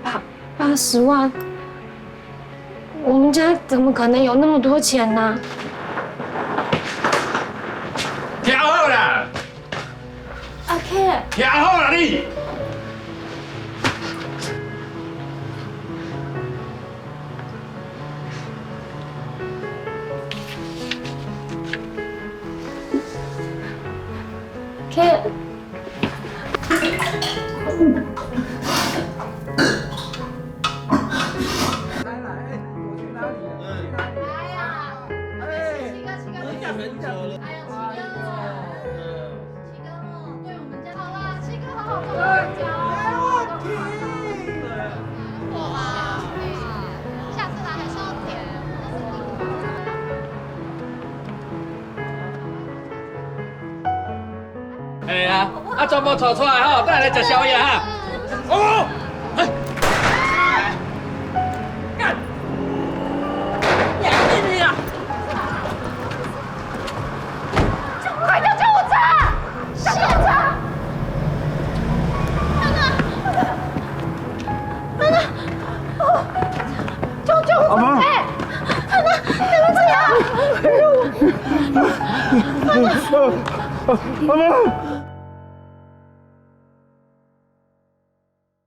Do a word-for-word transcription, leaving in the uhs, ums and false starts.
八，八十万，我们家怎么可能有那么多钱呢？听好啦！阿K，听好啦你！ K。来呀，七哥，七哥，很久了。哎呦，七哥。 七哥哦，对我们家好啦，七哥好好跟我们家哦。哇，下次来还是要点。哎呀，啊，全部走出来哈，带来吃宵夜哈。哦，哎，干，你还进去啊？ 快叫救护车！叫救护车！妈妈，妈妈，哦，救救护车！阿妈，哎，妈妈，你们怎样？哎呦，妈妈，阿妈。